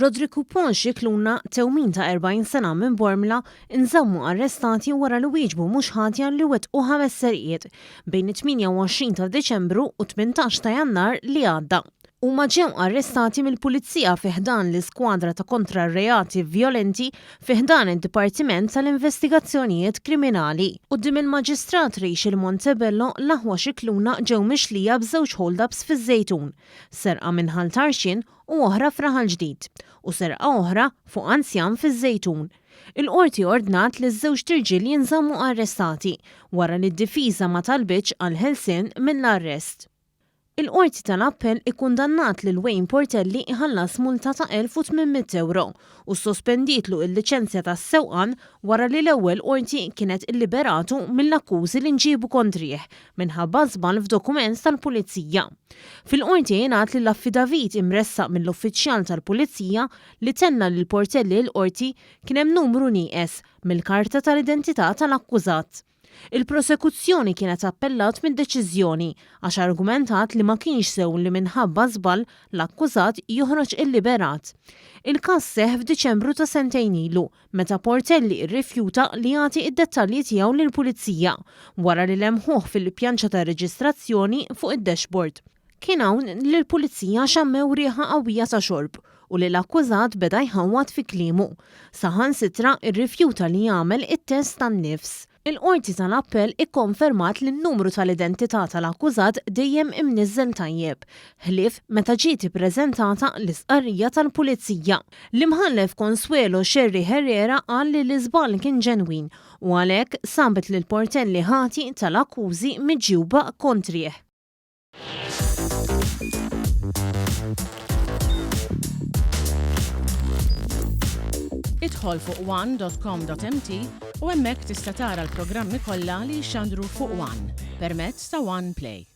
Roderick u Paul Scicluna, tewmin ta' 40 sena minn Bormla, inżammu arrestati wara li wieġbu mhux ħatja li wettqu ħames serqiet bejn it-28 ta' Diċembru u 18 ta' Jannar li għadda. Huma ġew arrestati mill-Pulizija fi ħdan l-Iskwadra ta' Kontra r-Reati Vjolenti fi ħdan id-Dipartiment tal-Investigazzjonijiet Kriminali. Quddiem il-Maġistrat Rachel Montebello, l-aħwa Scicluna ġew mixlija b'żewġ hold-ups fiż-Żejtun, serqa minn Ħal Tarxien u oħra f'Raħal Ġdid, u serqa oħra fuq anzjan fiż-Żejtun. Il-Qorti ordnat li ż-żewġt irġiel jinżammu arrestati wara li d-difiża ma talbitx għall-ħelsien mill-arrest. Il-Qorti tal-Appell ikkundannat lil Wayne Portelli jħallas multa ta' 1,800 ewro u ssospendietlu l-liċenzja tas-sewqan wara li l-ewwel Qorti kienet illiberatu mill-akkużi li nġiebu kontrih minħabba żball f'dokument tal-Pulizija. Fil-Qorti ingħad li l-affidavit imressaq mill-uffiċjal tal-Pulizija li tenna lil Portelli l-Qorti kien hemm numru nieqes mill-karta tal-identità tal-akkużat. Il-prosekuzzjoni kienet appellat mid-deċiżjoni għax argumentat li ma kienx sew li minħabba żball l-akkużat joħroġ illiberat. Il-każ seħħ f'Diċembru ta' sentejn ilu meta Portelli rrifjuta li jagħti d-dettalji tiegħu lill-Pulizija wara li lemħuh fil-pjanċa tar-reġistrazzjoni fuq id-dashboard. Kien hawn li l-Pulizija xammew riħa qawwija ta' xorb u li l-akkużat beda jħawwad fi kliemu. Saħansitra rrifjuta li jagħmel it-test tan-nifs. Il-Qorti tal-Appell ikkonfermat li n-numru tal-identità tal-akkużat dejjem imniżżel tajjeb, ħlief meta ġiet ippreżentata l-istqarrija tal-Pulizija. L-Imħallef Consuelo Scerri Herrera qal li l-iżball kien ġenwin u għalhekk sabet lil Portelli ħati tal-akkużi miġjuba kontrih. Idħol fuq one.com.mt u hemmhekk tista' tara l-programmi kollha li jixxandru fuq One permezz ta' One Play.